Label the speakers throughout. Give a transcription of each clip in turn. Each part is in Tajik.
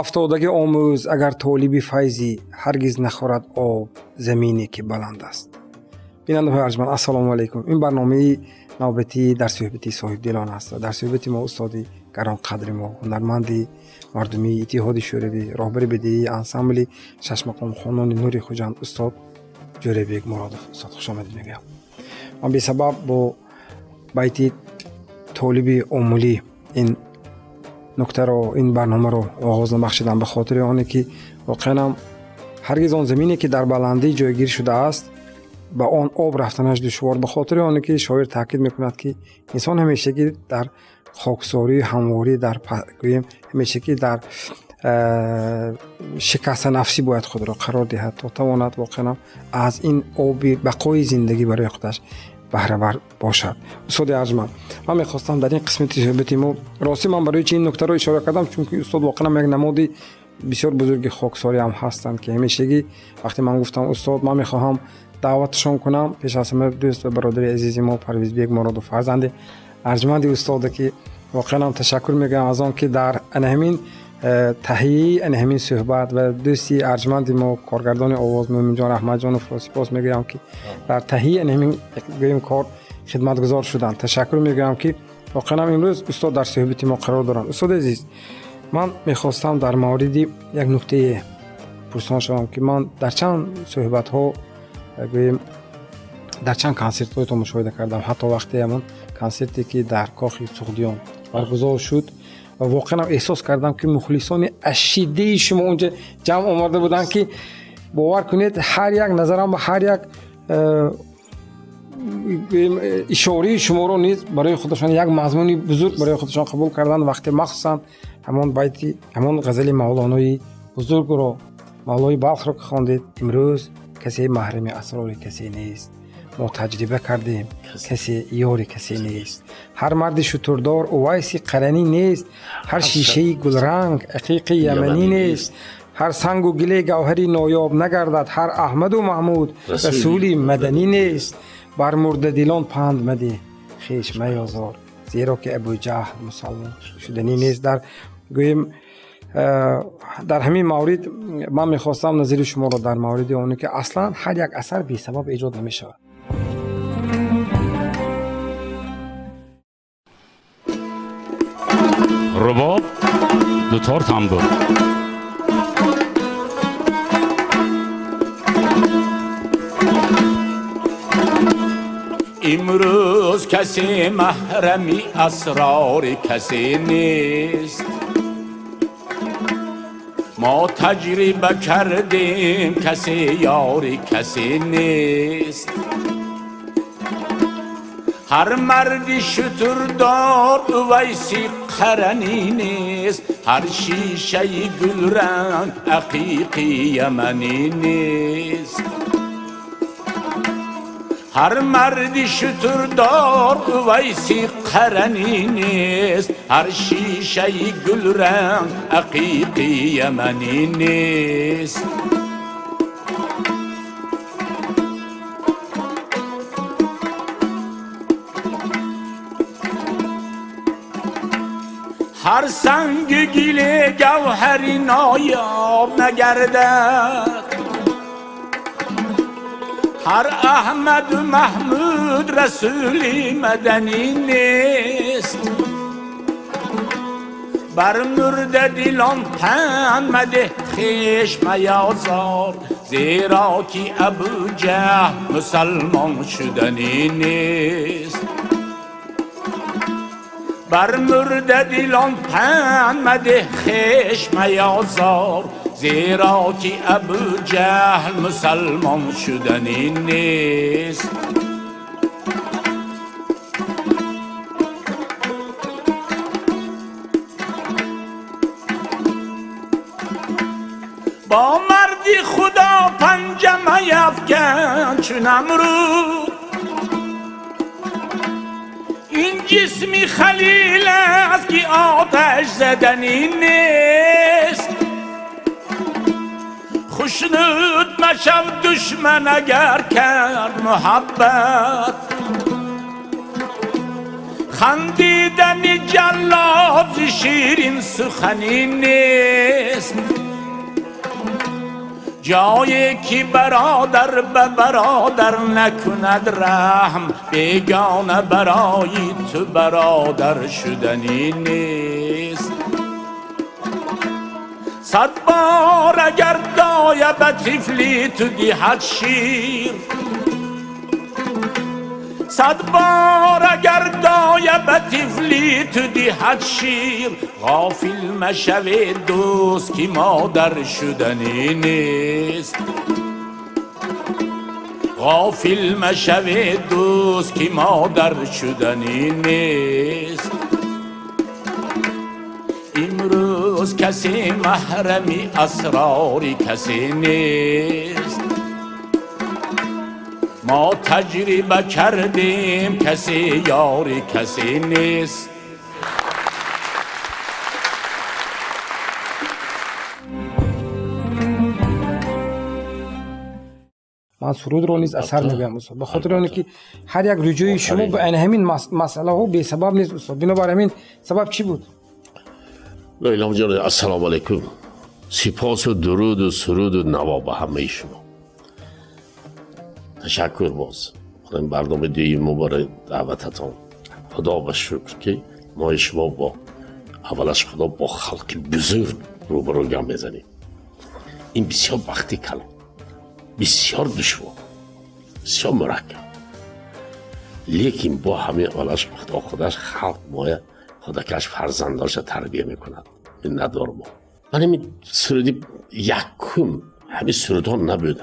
Speaker 1: Афтодагӣ омӯз, агар толиби файзӣ, ҳаргиз нахӯрад об замине ки баланд аст. Бинандаҳои арҷманд, ассалому алайкум. Ин барномаи навбатӣ дар суҳбати соҳибдилон аст ва дар суҳбати мо устоди гаронқадри мо, ҳунарманди мардумии Иттиҳоди Шӯравӣ, роҳбари бадеии ансамбли шашмақомхонони Нури Хуҷанд, устод Ҷӯрабек Муродов. Устод, хушомадед мегӯям. Ман бесабаб бо байти толиби омулӣ ин нуктаро, ин барномаро оғоз набахшидам, ба хотири оне ки воқеан ҳаргиз он замине ки дар баландӣ ҷойгир шудааст, ба он об рафтанаш душвор, ба хотири оне ки шоир таъкид мекунад, ки инсон ҳамешагӣ дар хоксорию ҳамворӣ, дар гӯем, ҳамешагӣ дар шикастанафсӣ бояд худро қарор диҳад, то тавонад воқеан аз ин оби бақои зиндагӣ барои худаш баҳравар бошад. Устоди арҷманд, ман мехостам дар ин қисмати суҳбати мо, ростӣ ман барои чи ин нуктаро ишора кардам, чунки устод воқеан як намоди бисёр бузурги хоксорӣ ҳам ҳастанд, ки ҳамешагӣ вақте ман гуфтам, устод, ман мехоҳам даъватшон кунам, пеш аз ҳама дӯст ва бародари азизи мо Парвизбек Муродов, фарзанди арҷманди устоде, ки воқеан ҳам ташаккур мегӯям аз он ки дар ана ҳамин таҳияи ана ҳамин суҳбат, ва дӯсти арҷманди мо, коргардони овоз Мӯминҷон Раҳматҷоновро сипос мегӯям, ки дар таҳияи ана ҳамин, гӯем, кор хидматгузор шуданд. Ташаккур мегӯям, ки воқеан ҳам имрӯз устод дар суҳбати мо қарор доранд. Устоди азиз, ман мехостам дар мавриди як нуктае пурсон шавам, ки ман дар чанд суҳбатҳо, гӯем, дар чанд консертҳои то мушоҳида кардам, ҳатто вақте ҳамон консерте ки дар Кохи Суғдиён баргузор шуд, ва воқеан ҳам эҳсос кардам, ки мухлисони ашиддаи шумо унҷа ҷамъ омада буданд, ки бовар кунед, ҳар як назарам ба ҳар як ишораи шуморо низ барои худашон як мазмуни бузург барои худашон қабул карданд. Вақте махсусан ҳамон байти, ҳамон ғазали Мавлонои бузургро, Мавлои Балхро ки хондед: «Имрӯз касе маҳрами асрори касе нест, мо таҷриба кардем, касе ёри касе нест. Ҳар марди шутурдор Увайси Қаранӣ нест, ҳар шишаи гулранг ақиқи яманӣ нест, ҳар сангу гиле гавҳари ноёб нагардад, ҳар Аҳмаду Маҳмуд расули маданӣ нест. Бар мурдадилон панд мадеҳ, хеш маёзор, зеро ки Абуҷаҳл мусалмон шуданӣ нест». Дар, гӯем, дар ҳамин маврид ман мехостам назари шуморо дар мавриди оне ки аслан ҳар як асар бесабаб эҷод намешавад.
Speaker 2: Рубоб, дутор, тамбур.
Speaker 3: Имрӯз касе маҳрами асрори касе нест, мо таҷриба кардем, касе ёри касе нест. Ҳар марди шутурдор Увайси Қаранӣ нест, ҳар шишаи гулранг ақиқи яманӣ нест. Ҳар марди шутурдор Увайси Қаранӣ нест, ҳар шишаи гулранг ақиқи яманӣ нест. Ҳар санги гиле гавҳари ноёб нагардад, ҳар Аҳмаду Маҳмуд расули маданӣ нест. Бар мурдадилон панд мадеҳ, хеш маёзор, зеро ки Абуҷаҳл мусалмон шуданӣ нест. Бар мурдадилон панд мадеҳ, хеш маёзор, зеро ки Абуҷаҳл мусалмон шуданӣ нест. Бо марди خدا پنجه میفکن چو نمرود. این جسم خلیل است که آتش زدنی نیست. خوشنود مشو دشمن اگر کرد محبت. خندیدن جلاد ز شیرین سخنی نیست. جایی که برادر به برادر نکند رحم، بیگانه برای تو برادر شدنی نیست. صد بار اگر دایه به طفلی تو دهد شیر، صد بار اگر دایه به طفلی تو دهد شیر، غافل مشو دوست که مادر شدنی نیست. غافل مشو دوست که مادر شدنی نیست. امروز کسی محرمی اسرار کسی نیست. ما تجربه کردیم کسی یاری کسی نیست.
Speaker 1: Ман сурудро низ асар мегӯям устод, ба хотири оне ки ҳар як рӯҷӯи шумо ба ана ҳамин масъалаҳо бесабаб нест устод. Бинобар ҳамин сабаб чӣ буд?
Speaker 4: Илҳом ҷон, ассалому алайкум. Сипосу дуруду суруду наво ба ҳамаи шумо. Ташаккур боз ин барномаи дуюм барои даъвататон. Худо ба шукр ки мои шумо бо аввалаш худо бо халқи бузург рӯбарӯ гап мезанем. Ин бисёр бахти калон, бисёр душвор, бисёр мураккаб, лекин бо ҳамин аввалаш худо худаш халқ моя худакаш фарзандоша тарбия мекунад. Миннатдор мо. Ман ҳамин суруди якум ҳамин сурудҳо набуд,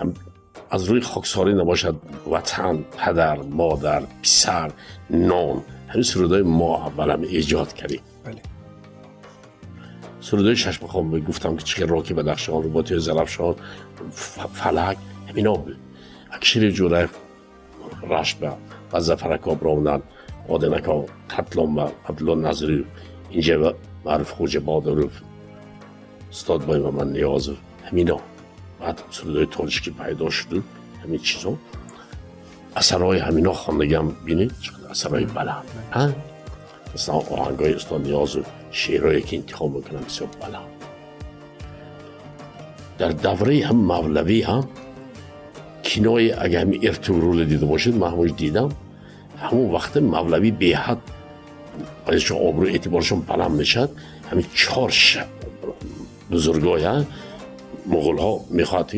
Speaker 4: аз рӯи хоксорӣ набошад, ватан, падар, модар, писар, нон, ҳамин сурудҳои мо аввалам эҷод кардем. Сурудҳои шашмақом гуфтам ки чӣ хел Роки Бадахшон, Руботиёи Зарафшон, Фалак, ҳамино буд. Акшири Ҷураев Рашба ва Зафарако Бромдан, Одинако Хатлон ва Абдулло Назриев, инҷа Маъруф Хоҷа Бодуров, устод Боймамад Ниёзов, ҳамино. Баъд сурудҳои тоҷикӣ пайдо шуду ҳамин чизо. Асарҳои ҳамино хондагиам бинед, чӣ қадар асарҳои баланд. Масалан, оҳангҳои устод Ниёзов, шеърҳое ки интихоб мекунам бисёр баланд. Дар давраи ҳам Мавлавӣ ҳам кинои агар ҳамин Эртугрулро дида бошед, ман ҳамош дидам, ҳамон вақте Мавлавӣ беҳад чун обрӯ эътиборашон баланд мешавад, ҳамин чор бузургоя муғулҳо мехоҳад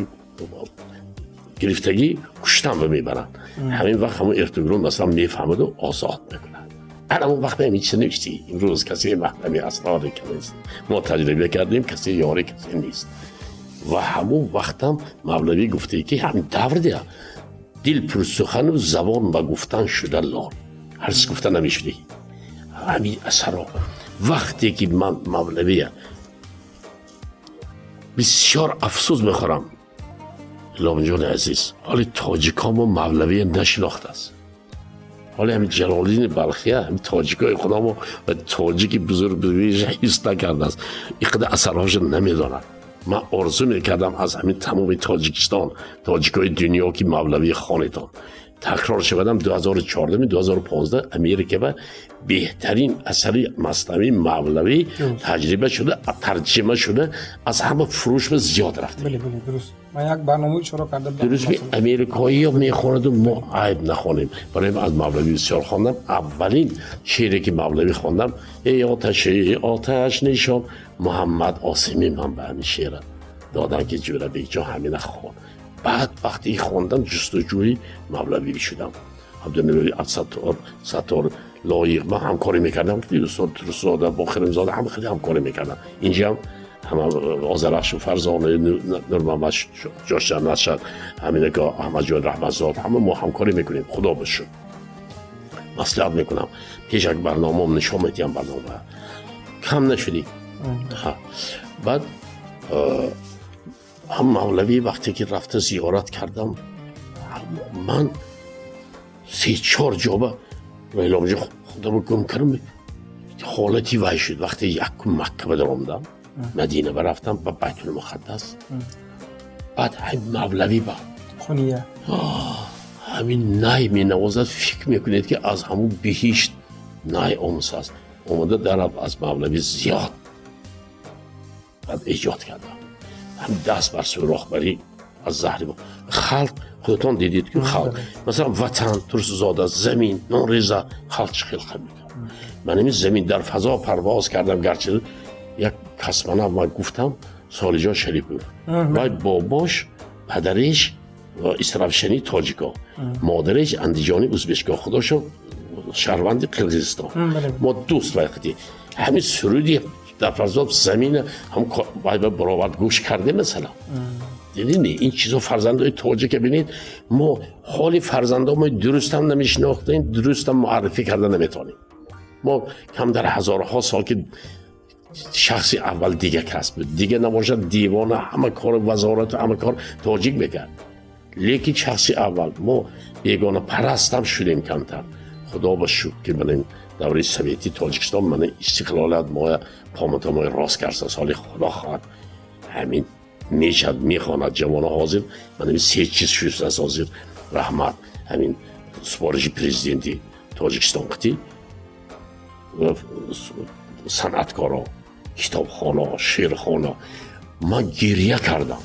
Speaker 4: гирифтагӣ куштан ба мебаранд. Ҳамин вақт ҳамон Эртугрул масалан мефаҳмаду озод мекунад. Ҳар ҳамон вақт ҳамин чиз навиштӣ. Имрӯз касе маҳрами асрори нест. Мо таҷриба кардем, касе ёри касе нест. Ва ҳамон вақтам Мавлавӣ гуфте ки ҳамин давр дия дил пурсухану забон ба гуфтан шуда лол. Ҳар чиз гуфта намешудӣ. Ҳамин асаро вақте ки ман Мавлавия бисёр афсӯс мехӯрам, Иломҷони азиз, ҳоли тоҷикҳо мо Мавлавия нашинохтааст. Ҳоли ҳамин Ҷалолиддини Балхия ҳамин тоҷикои худамо ва тоҷики бузург ҳис накардааст, ин қадар асарҳоша намедонад. Ман орзу мекардам аз ҳамин тамоми Тоҷикистон, тоҷикои дунё ки Мавлавӣ хонедон. Такрор шавадам, 2014 2015 Америка ба беҳтарин асари маснавии Мавлавӣ таҷриба шуда, тарҷима шуда, аз ҳама фурӯш ба зиёд рафта.
Speaker 1: Бале, бале, дуруст. Ман як барномаи ишора карда будам.
Speaker 4: Дуруст, америкоиё мехонаду мо айб нахонем. Барои аз Мавлавӣ бисёр хондам. Аввалин шеъре ки Мавлавӣ хондам, эй оташи оташ нишон, Муҳаммад Осимӣ ман ба ҳамин шеъра додам ки Ҷӯрабекҷон ҳамина хон. Баъд вақте хондам ҷустуҷӯи Мавлавӣ шудам. Абдунабӣ Саттор Лоиқ ман ҳамкорӣ мекардам, устод Турсунзода, Боқиримзода ҳама хеле ҳамкорӣ мекардам. Инҷа ҳам ҳама Озарахшу Фарзона, Нурмамад Ҷошан Нашад, ҳаминако Аҳмадҷон Раҳматзод, ҳама мо ҳамкорӣ мекунем. Худо ба шукр. Маслиҳат мекунам. Пеш як барномаам нишон медиҳам барнома. Кам нашудӣ. Баъд Ҳам Мавлавӣ вақте ки рафта зиёрат кардам, ман се-чор ҷоба Лайломҷо худамро гум кардам, ҳолати вай шуд. Вақте якум Макка ба даромадам, Мадина ба рафтам, ба Байтулмуқаддас, баъд ҳамин Мавлавӣ ба
Speaker 1: Қуния.
Speaker 4: Ҳамин най менавозад, фикр мекунед, ки аз ҳамун биҳишт най омӯзааст, омада дар аз Мавлавӣ зиёд баъд эҷод кардам. Ҳам даст бар сӯрохбарӣ аз заҳри халқ. Худатон дидед, ки халқ, масалан, ватан, Турсунзода, замин, нонреза, халқ чӣ хел қабул кард. Ман ҳамин замин дар фазо парвоз кардам, гарчи як космонавт, ман гуфтам, Солиҷон Шарипов, вай бобош, падариш истаравшани тоҷико, модариш андиҷони узбечко, худошон шаҳрванди Қирғизистон, мо дӯст. Вақти ҳамин суруди дар фазо замина ҳам вай ба баровард, гӯш кардем, масалан, дидини ин чизо. Фарзандои тоҷика бинед, мо ҳоли фарзандомо дурустам намешинохтем, дурустам муаррифӣ карда наметавонем. Мо кам дар ҳазорҳо сол ки шахси аввал дига кас буд, дига набошад, девона, ҳама кор, вазорату ҳама кор тоҷик мекард, лекин шахси аввал мо бегонапарастам шудем камтар. Худо ба шукр, ки ман давраи совети Тоҷикистон, ман истиқлолият моя поматомои рост карда, соли худо хоҳад ҳамин мешад, мехонад ҷавоно. Ҳозир ман ҳамин се чиз шудааст ҳозир, раҳмат, ҳамин супориши президенти Тоҷикистон қити санъаткоро, китобхона, шеърхона. Ман гирья кардам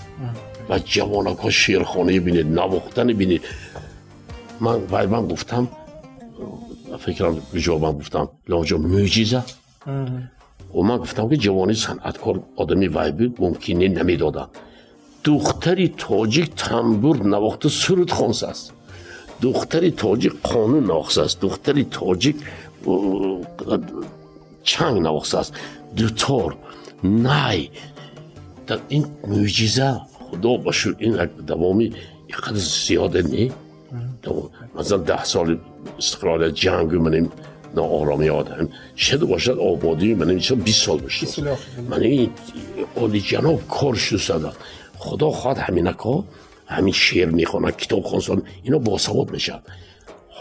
Speaker 4: ва ҷавонакҳо шеърхонае бинед, навохтане бинед. Ман вай ман гуфтам, фикрам куҷо ман гуфтам, лоҷо мӯъҷиза. Ва ман гуфтам, ки ҷавони санъаткор одами вай буд, мумкин не намедоданд. Духтари тоҷик тамбур навохта суруд хонсааст, духтари тоҷик қонун навохтааст, духтари тоҷик чанг навохтааст, дутор, най. Ин мӯъҷиза, худо ба шукр, ин як давоми инқадр зиёда не. Масалан, 10 соли истиқлолият, ҷангу маним нооромӣ одам шуда бошад, ободӣ маним 20 сол бошад, ман ин олиҷаноб кор шусада. Худо хоҳад, ҳаминако ҳамин шеър мехонад, китоб хонсон, ино босавод мешавад.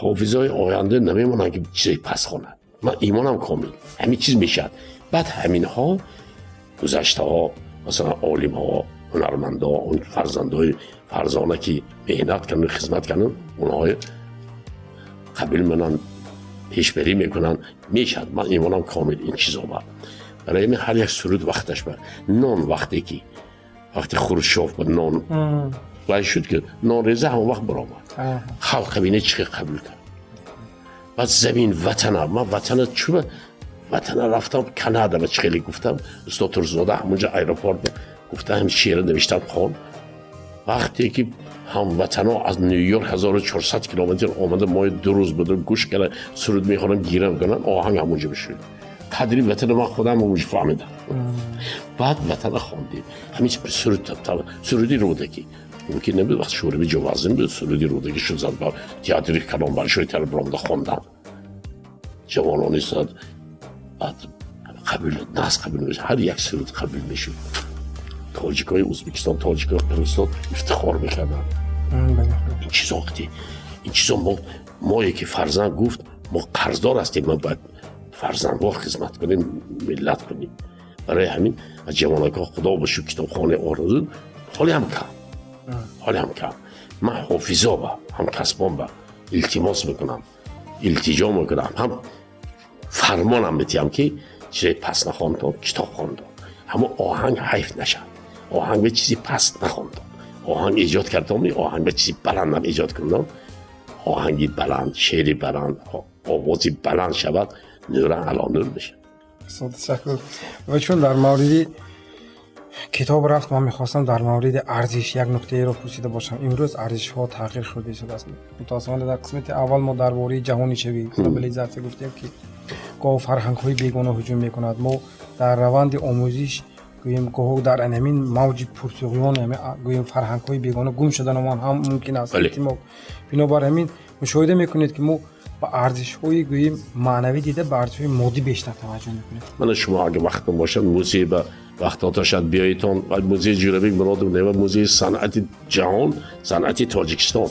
Speaker 4: Ҳофизои оянда намемонанд, ки чизои пас хонад. Ман имонам комил, ҳамин чиз мешавад. Баъд ҳаминҳо гузаштаҳо, масалан, олимҳо, ҳунармандо, он фарзандои фарзона, ки меҳнат карданд, хизмат карданд, онҳои қабил менанд, пешбарӣ мекунанд, мешавад. Ман имонам комил ин чизо ба. Барои ҳамин ҳар як суруд вақташ ба нон, вақте ки вақти Хрущёв ба нон вай шуд, ки нонреза ҳамон вақт баромад, халқ бине чӣ қабул кард. Баъд замин, ватана, ман ватана чуба ватана рафтам Канада, ба чӣ хеле гуфтам, устод Турсунзода ҳамонҷо аэропорт гуфтам, шеъра навиштам, хон. Вақте ки ҳамватано аз Ню-Йорк 1400 километр омада, мои 2 рӯз буду гӯш карда, суруд мехонам, гира мекунам, оҳанг ҳамонҷо бишуд. Қадри ватана ман худам ҳамонҷо фаҳмидам. Баъд ватана хондем, ҳамин суруд, суруди Рӯдакӣ мумкин набуд, вақти Шӯравӣ ҷовазин буд, суруди Рӯдакӣ шуд, зад ба театри калон, Большой театр баромада хондам. Ҷавонони зад, баъд қабул нас қабул мешуд, ҳар як суруд қабул мешуд. Тоҷикои Ӯзбекистон, тоҷикои Қирғизистон ифтихор мекарданд. Ин чизо вақти ин чизо мо мое ки фарзанд гуфт, мо қарздор ҳастем, мо бояд фарзандвор хизмат кунем, миллат кунем. Барои ҳамин аз ҷавонакҳо, худо ба шукр, китобхонаи орзу ҳоле ҳам кам, ҳоле ҳам кам. Ман ҳофизо ба ҳамкасбон ба илтимос мекунам, илтиҷо мекунам, ҳам фармонам метиҳам, ки чизои паст нахондон, китоб хондон, ҳамо оҳанг ҳайф нашад, оҳанг ба чизи паст нахондон. Оҳанг эҷод кардом, оҳанг ба чизи баландам эҷод кунам, оҳанги баланд, шеъри баланд, овози баланд шавад, нуран ало нур мешавад.
Speaker 1: Ташаккур. Ва чун дар мавриди китоб рафт, ман мехостам дар мавриди арзиш як нуктаеро пурсида бошам. Имрӯз арзишҳо тағйир шуда истодааст. Мутаассифона, дар қисмати аввал мо дар бораи ҷаҳонишавӣ, глобализатсия гуфтем, ки гоҳ фарҳангҳои бегона ҳуҷум мекунад. Мо дар раванди омӯзиш, гӯем, гоҳо дар ҳамин мавҷи пуртуғён, гӯем, фарҳангҳои бегона гум шуданамон ҳам мумкин аст, эҳтимол. Бинобар ҳамин мушоҳида мекунед, ки мо ба арзишҳои, гӯем, маънавӣ дида ба арзишҳои моддӣ бештар таваҷҷӯҳ мекунем.
Speaker 4: Мана шумо, агар вақтон бошад, музей ба Вақтото шояд биёитон музеи Ҷӯрабек Муродов нева, музеи санъати ҷаҳон, санъати Тоҷикистон.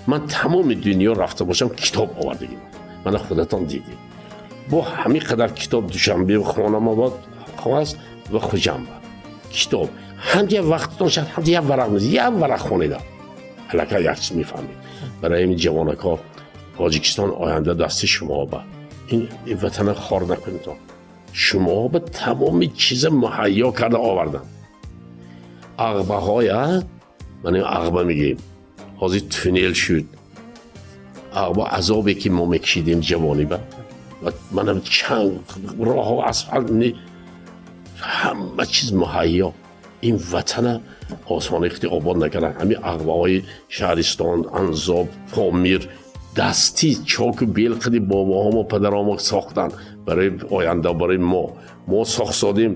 Speaker 4: Ман тамоми дунё рафта бошам, китоб овардагим, мана худатон дидед. Бо ҳамин қадар китоб Душанбе Хонамобод аст ва Хуҷанба китоб. Ҳам як вақтатон шояд ҳам як варақ нест, як варақ хонедам, аллакай як чиз мефаҳмед. Барои ин ҷавонакҳо, Тоҷикистон оянда дасти шумо ба ин ватана хор накунедон. Шумо ба тамоми чиза муҳайё карда овардан. Ағбаҳоя, ман ағба мегӯем, ҳозир туннел шуд. Ағба азобе ки мо мекашидем ҷавониба, манам чанд роҳо асфалт, ҳама чиз муҳайё. Ин ватана осони хати обод накардан. Ҳамин ағбаҳои шаҳристон, Анзоб, Помир дастӣ чоку бел қади бобоҳомо, падаромо сохтанд барои оянда, барои мо. Мо сохтсодем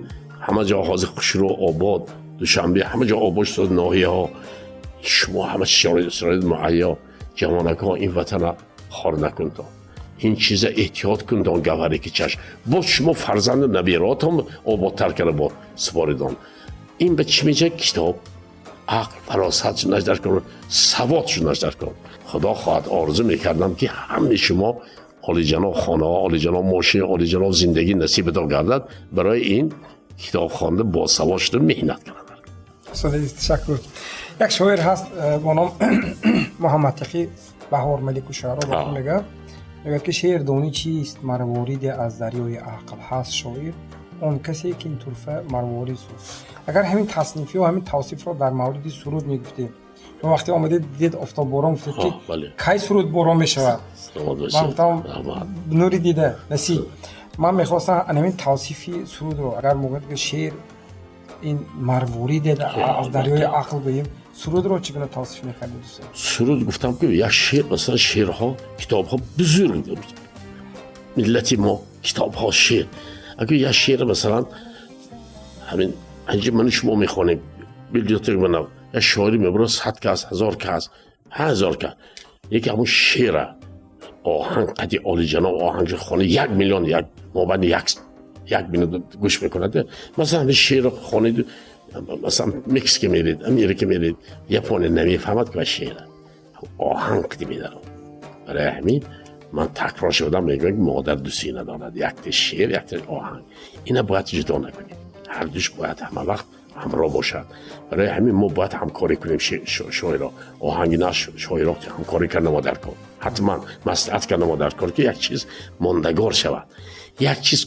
Speaker 4: ҳама ҷо, ҳозир хушрӯ, обод, Душанбе ҳама ҷо обод шуд, ноҳияҳо. Шумо ҳама шароит муҳайё. Ҷавонакҳо, ин ватана хор накунтон, ин чиза эҳтиёт кунтон. Гавҳаре ки чашм боз шумо фарзанду набиротон ободтар карда бо супоридон. Ин ба чӣ мешавад? Китоб, ақл, фаросат шунаш дар кор, савод шунаш дар кор. Худо хоҳад, орзу мекардам, ки ҳамаи шумо олиҷаноб хонаҳо, олиҷаноб мошин, олиҷаноб зиндагӣ насибатон гардад. Барои ин китоб хонда, босавод шуда, меҳнат кардан.
Speaker 1: Устод азиз, ташаккур. Як шоир ҳаст бо ном Муҳаммадтақӣ Баҳор, Малику шуаро мегӯяд, ки шеър донӣ чист? Марвориде аз дарёи ақл ҳаст. Шоир он касе, ки ин турфа марворид сӯхт. Агар ҳамин таснифиё, ҳамин тавсифро дар мавриди суруд мегуфтем, шумо вақте омадед, дидед офтобборон, гуфтед, ки кай суруд борон мешавад? Ман гуфтам, нури дида насиб. Ман мехостам ҳамин тавсифи сурудро, агар мегӯяд, ки шеър ин марвориде аз дарёи ақл гӯем, сурудро чӣ гуна тавсиф мекардед, дӯстон?
Speaker 4: Суруд гуфтам, ки як шеър, масалан, шеърҳо, китобҳо бузург, миллати мо китобҳо, шеър. Агар як шеър, масалан, ҳамин анҷа ману шумо мехонем, библиотека манав, як шоире мебурад, 100 кас, 1000 кас, 5000 кас, яке ҳамун шеъра оҳанг қади олиҷаноб оҳанги хона, 1 миллион як мобайни як минут гӯш мекунад. Масалан, ҳамин шеърро хонед, масалан, Мексика меред, Америка меред, Япония, намефаҳмад, ки ва шеъра оҳанг қади медарад. Барои ҳамин ман такрор шудам, мегӯям, ки модар ду сина дорад: якта шеър, якта оҳанг. Ина бояд ҷудо накунем, ҳардуш бояд ҳама вақт ҳамроҳ бошад. Барои ҳамин мо бояд ҳамкорӣ кунем, шоиро, оҳангина, шоиро ҳамкорӣ карда мо дар кор, ҳатман маслиҳат карда мо дар кор, ки як чиз мондагор шавад. Як чиз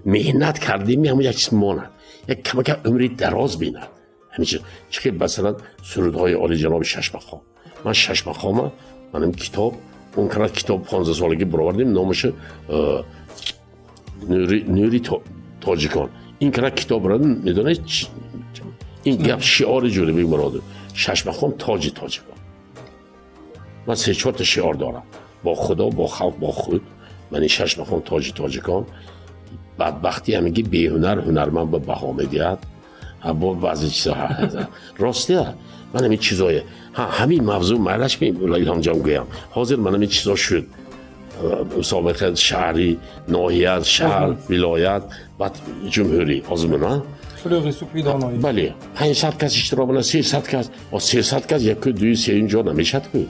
Speaker 4: меҳнат кардем, ҳамон як чиз монад, як камака умри дароз бинад ҳамин чиз. Чӣ хел, масалан, сурудҳои олиҷаноби шашмақом. Ман шашмақома, манам китоб, он кара китоб 15 солагӣ баровардем, номаша Нури тоҷикон. Ин кара китоб медонед, ин гап шиори Ҷӯрабек Муродов: шашмақом тоҷи тоҷикон. Ман се чорта шиор дорам: бо Худо, бо халқ, бо худ. Ман ин шашмақом тоҷи тоҷикон. Бадбахтӣ ҳамин ки беҳунар ҳунарманд ба баҳо медиҳад. Бо баъзе чизо ростия, ман ҳамин чизое, ҳамин мавзӯъ майлаш, Илҳомҷон, гӯям. Ҳозир ман ҳамин чизо шуд, мусобиқа шаҳрӣ, ноҳия, шаҳр, вилоят, баъд ҷумҳурӣ, озмуна.
Speaker 1: Фурӯғи субҳи доноӣ.
Speaker 4: Бале, 500 кас иштирок мекунад, 300 кас, 300 кас яку, дую, сеюм ҷо намешад ку.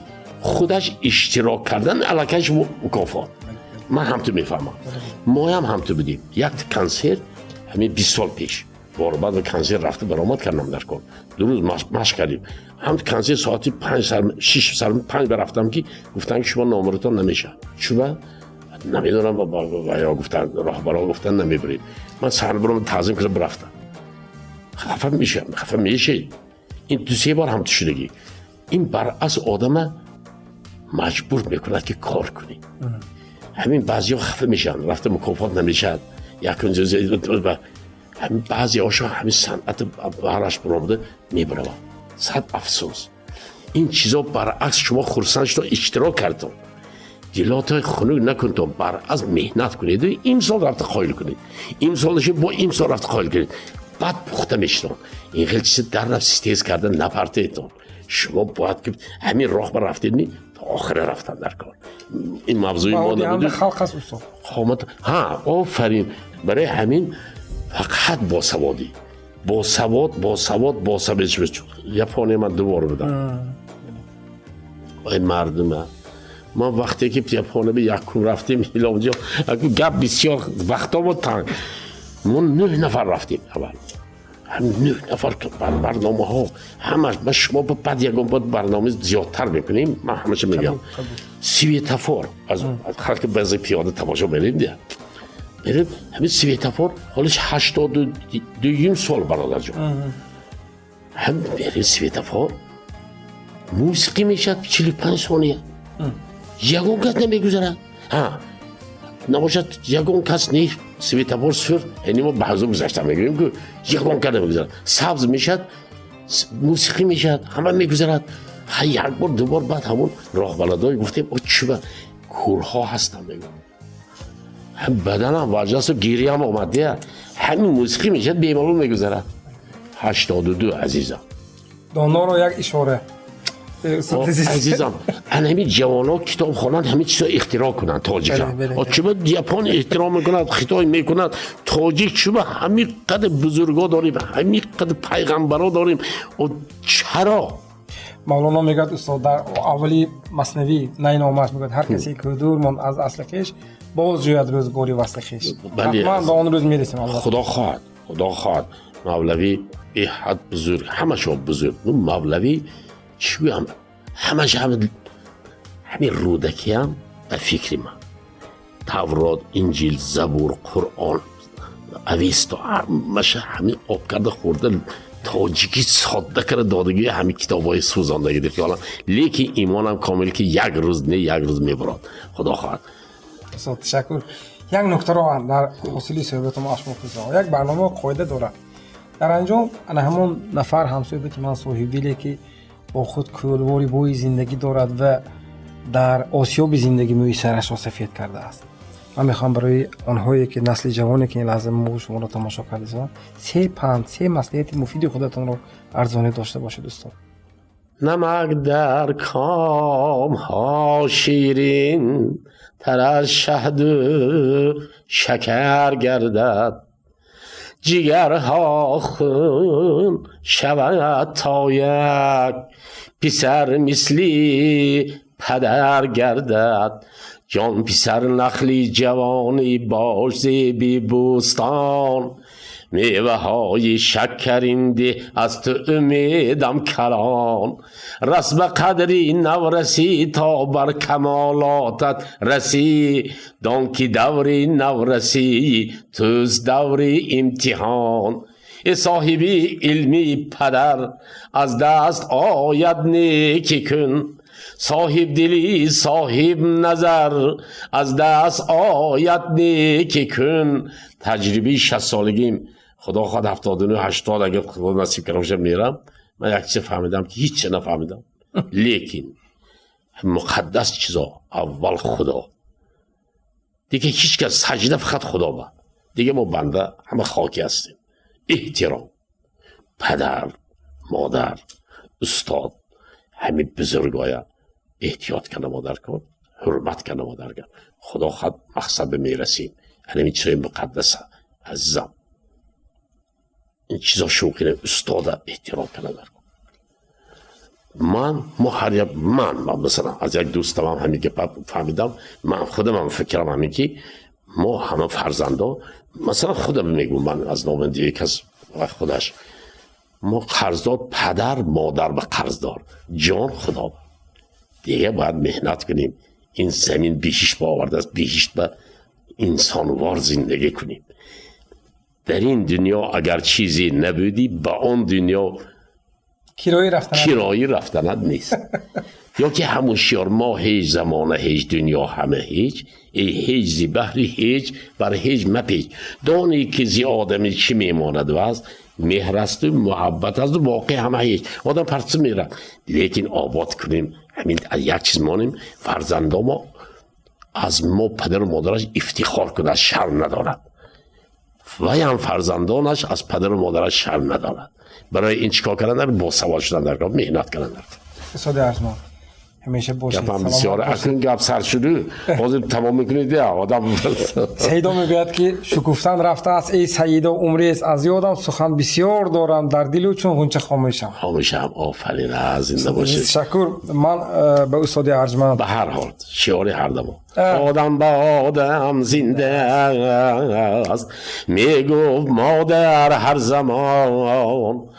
Speaker 4: Худаш иштирок кардан аллакай мукофот. Ман ҳамту мефаҳмам, моям ҳамту будем. Як консерт ҳамин 20 сол пеш борбад консерт рафта баромад кардам дар кор. 2 рӯз машқ кардем. Ҳам консерт соати 5 сар, 6 сар, 5 барафтам, ки гуфтанд, ки шумо номератон намешавад. Чуба намедонам, ё гуфтанд, роҳбаро гуфтанд, намебаред. Ман сар бурам, таъзим карда бирафтам. Хафа мешавам, хафа мешед. Ин ду се бор ҳам шудагӣ. Ин баръакс одама маҷбур мекунад, ки кор кунӣ. Ҳамин баъзеҳо хафа мешаванд, рафта мукофот намешавад. Ҳамин баъзеҳошо ҳамин санъати баҳраш баромада мебараванд. Сад афсӯс. Ин чизо баръакс шумо хурсанд шудо, иштирок кардтон, дилотой хунук накунтон, баръакс меҳнат кунеду имсол рафта қоил кунед, имсол бо имсол рафта қоил кунед, баъд пухта мешитон. Ин хел чизи дар нафси тез карда напартеетон. Шумо бояд ки ҳамин роҳ ба рафтедни, то охира рафтан дар кор. Ин мавзӯи мо
Speaker 1: набуд. Халқ аст, устод.
Speaker 4: Қомат, ҳа, офарин. Барои ҳамин фақат босаводӣ. Босавод, босавод, босавод. Япония ман ду бор будам. Ай мардума, ман вақте ки Япония якум рафтем, Ҳилолҷон, гап бисёр, вақтомо танг, мо нӯҳ нафар рафтем. Аввал нӯҳ нафар, барномаҳо ҳамаш. Ба шумо баъд ягон бор барнома зиёдтар мекунем, ман ҳамаша мегӯям. Светофор аз халқи баъзе пиёда тамошо мерем, дия мерем, ҳамин светофор ҳолиш 82-юм сол, бародарҷон, ҳам мерем, светофор мусиқӣ мешавад 45 сония, ягон кас намегузарад. Ҳа, набошад, ягон кас не, светофор сур, яъне мо ба ҳузур гузашта мегӯем, ки ягон кас намегузарад. Сабз мешавад, мусиқӣ мешавад, ҳама мегузарад. Ҳа, як бор, ду бор, баъд ҳамон роҳбаладой гуфтем: «О, чиба кӯрҳо ҳастанд?» Мегӯям, баданам ваҷасту гирьям омад, дия. Ҳамин мусиқӣ мешавад, бемалол мегузарад. 82, азизам.
Speaker 1: Доноро як ишора.
Speaker 4: Азизам, ана ҳамин ҷавонҳо китоб хонанд, ҳамин чизо ихтироъ кунанд тоҷикам. Чуба Япон эҳтиром мекунад, Хитой мекунад, тоҷик чуба? Ҳамин қадр бузургҳо дорем, ҳамин қадр пайғамбарҳо дорем, чаро?
Speaker 1: Мавлоно мегӯяд, устод, дар аввали Маснавӣ найномааш мегӯяд: «Ҳар касе ки дур монд аз асли хеш, боз ҷӯяд рӯзгори васли хеш». Ҳатман ба он рӯз мересем.
Speaker 4: Худо хоҳад, худо хоҳад. Мавлавӣ беҳад бузург, ҳамашо бузург. Мавлавӣ чӣ гӯям, ҳамаш, ҳамин Рӯдакиам, ба фикри ман, Таврот, Инҷил, Забур, Қуръон, Авесто, ҳамаша ҳамин об карда хӯрда, тоҷикӣ содда карда додагии ҳамин китобҳои сӯзондагӣ хаёлам. Лекин имонам комил, ки як рӯз не, як рӯз мебурад, худо хоҳад.
Speaker 1: Устод, ташаккур. Як нуктаро дар ҳосили суҳбатам аз шумо пурсам. Як барнома қоида дорад: дар анҷом ана ҳамон нафар ҳамсӯҳбати ман, соҳибдиле, ки бо худ кӯлвори бӯи зиндагӣ дорад ва дар осиёби зиндагӣ мӯи сарашро сафед кардааст, ман мехоҳам барои онҳое, ки насли ҷавоне, ки ин лаҳза мо шуморо тамошо карда, се панд, се маслиҳати муфиди худатонро арзонӣ дошта бошед, устод.
Speaker 4: Намак дар комҳо ширин тар аз шаҳду шакар гардад, ҷигарҳо хун шавад, то як писар мисли падар гардад. Ҷон писар, нахли ҷавонӣ бош, зеби бӯстон, меваҳои шакарин деҳ, аз ту умедам калон. Рас ба қадри наврасӣ, то бар камолотат расӣ. Дон, ки даври наврасӣ туст даври имтиҳон. Э соҳиби илми падар, аз даст ояд некӣ кун. Соҳибдили соҳиб назар, аз даст ояд некӣ кун. Таҷрибаи 60-солагим, худо хоҳад, 79, 80, агар худо насиб карда боша, мерам. Ман як чиз фаҳмидам, ки ҳеч нафаҳмидам, лекин муқаддас чизо аввал худо, дига ҳеч кас, саҷда фақат худо ба, дига мо банда ҳама хокӣ ҳастем. Эҳтиром падар, модар, устод, ҳамин бузургоя эҳтиёт карда модар кун, ҳурмат карда модар кун, худо хоҳад, мақсад ба мерасем. Ҳамин чизои муқаддаса, азизам, ин чизо шӯхӣ. Устода эҳтиром карда дар кун. Ман мо ҳар як ман масалан аз як дӯстамам ҳамин гапа фаҳмидам. Ман худамам фикрам ҳамин, ки мо ҳама фарзандо, масалан худам мегӯм, ман аз номи дигар кас ва худаш, мо қарздор падар модар ба қарздор, ҷон худо, дига бояд меҳнат кунем. Ин замин биҳишт ба овардааст, биҳишт ба инсонвор зиндагӣ кунем. Дар ин дунё агар чизе набудӣ, ба он дунё
Speaker 1: кироӣ рафтанат.
Speaker 4: Кироӣ рафтанат нест. Ё ки ҳамун шиёр: мо ҳеҷ, замона ҳеҷ, дунё ҳама ҳеҷ, эй ҳеҷ, зи баҳри ҳеҷ бар ҳеҷ мапеч. Донӣ, ки зи одами чӣ мемонад ваз меҳр асту муҳаббат асту, боқӣ ҳама ҳеҷ. Одам парча мерад, лекин обод кунем ҳамин. Як чиз монем: фарзандо мо аз мо падару модараш ифтихор кунад, шарм надорад. Ваям фарзандонаш аз падару модараш шарм надорад. Барои ин чӣ кор кардан? Босавод шудан дар кор, меҳнат кардан дар кор.
Speaker 1: Устоди арзманд. Ҳамеша бошед.
Speaker 4: Гапам бисёр. Акнун гап сар шуду. Ҳозир тамом мекунед я одам.
Speaker 1: Саидо мегӯяд ки шукуфтан рафтааст эй Саидо умрест аз ёдам сухан бисёр дорам дар дилу чун ғунча хомӯшам.
Speaker 4: Хомӯшам. Офарин, зинда бошед.
Speaker 1: Ташаккур. Ман ба устоди арҷманд
Speaker 4: ба ҳар ҳол шиори ҳардамо одам ба одам зинда аст мегуфт модар ҳар замон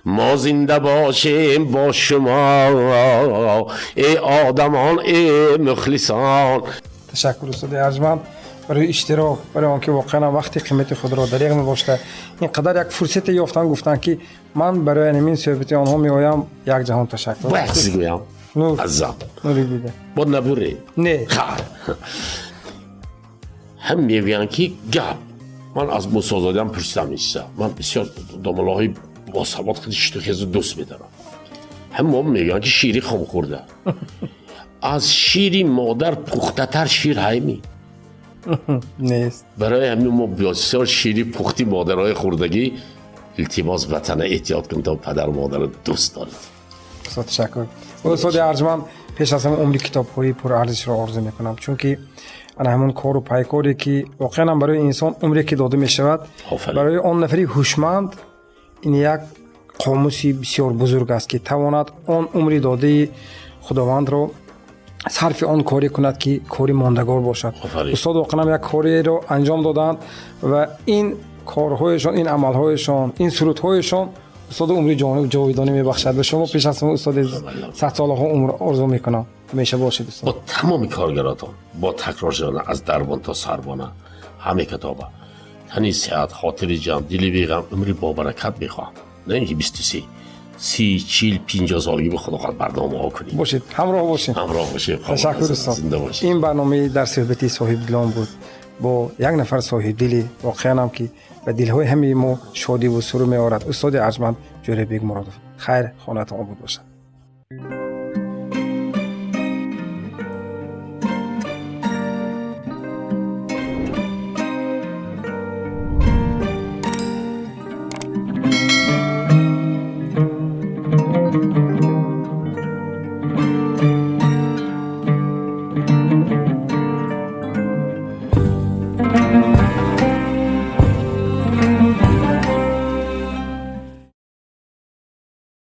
Speaker 4: мо зинда бошем бо шумо эй одамон эй мухлисон.
Speaker 1: Ташаккур устоди арҷманд барои иштирок, барои он ки воқеан вақти қимати худро дареғ мебошта ин қадар як фурсате ёфтан гуфтанд ки ман барои ҳамин суҳбати онҳо меоям. Як ҷаҳон ташаккур.
Speaker 4: Бояд чизе гӯям.
Speaker 1: Нур.
Speaker 4: Азам.
Speaker 1: Нури дида.
Speaker 4: Бо набуре.
Speaker 1: Не.
Speaker 4: Ҳам мегӯянд ки гап. Ман аз Мусозодиам пурсидам ин чиза. Ман бисёр домулоҳои босавод хеле шитухезу дӯст медорам. Ҳам мо мегӯянд ки шири хом хӯрда. Аз шири модар пухтатар шир ҳайми?
Speaker 1: Нест.
Speaker 4: Барои ҳамин мо бисёр шири пухти модарҳои хӯрдагӣ илтимос ватана эҳтиёт кун то падару модарро дӯст доред.
Speaker 1: Устод ташаккур. Устоди арҷманд пеш аз ҳама умри китобҳои пурарзишро орзу мекунам, чунки ана ҳамон кору пайкоре ки воқеан барои инсон умре ки дода мешавад, барои он нафари ҳушманд ин як қомуси бисёр бузург аст ки тавонад он умри додаи худовандро сарфи он коре кунад ки кори мондагор бошад. Устод воқеан як кореро анҷом доданд ва ин корҳояшон, ин амалҳояшон, ин сурудҳояшон устод умри ҷовидонӣ мебахшад. Ба шумо пеш аз ҳама устоди садсолаҳо умр орзу мекунам. Ҳамеша бошед устод.
Speaker 4: Бо тамоми коргаратон бо такрор шудана аз дарбон то сарбона ҳама китоба тани сиҳат, хотири ҷамъ, дили беғам, умри бобаракат мехоҳам. На ин ки 23, 30, 40, 50 солагӣ ба худо хоҳад барномаҳо кунем.
Speaker 1: Бошед, ҳамроҳ бошед.
Speaker 4: Ҳамроҳ бошед.
Speaker 1: Ташаккур устод.
Speaker 4: Зинда бошед.
Speaker 1: Ин барномаи дар суҳбати соҳибдилон буд бо як нафар соҳибдили воқеанам ки ба дилҳои ҳамаи мо шодиву сурур меорад, устоди арҷманд Ҷӯрабек Муродов. Хайр, хонатон обод бошад.